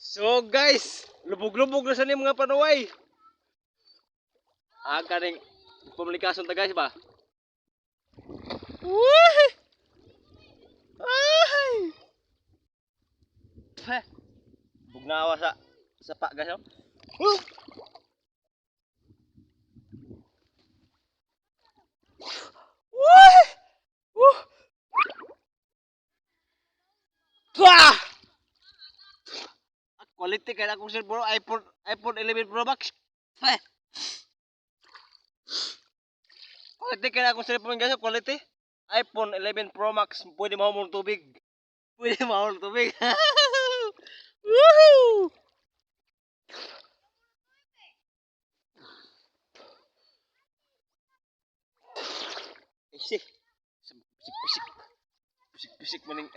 So guys, lubog-lubog na sa ni mga panuway. Ah, kaning pumlikason ta, guys, ba? Woo! Ay! Peh. Bugnawa sa sapa, guys, oh. Woo! Woo! Woo! Pah! Quality kaya akong cellphone, iPhone 11 Pro Max. Peh! Quality kaya akong cellphone, guys, quality. iPhone 11 Pro Max, pwede mahumong tubig. Pwede mahumong tubig. Woohoo! Isik. Pisik-pisik. Pisik-pisik maning.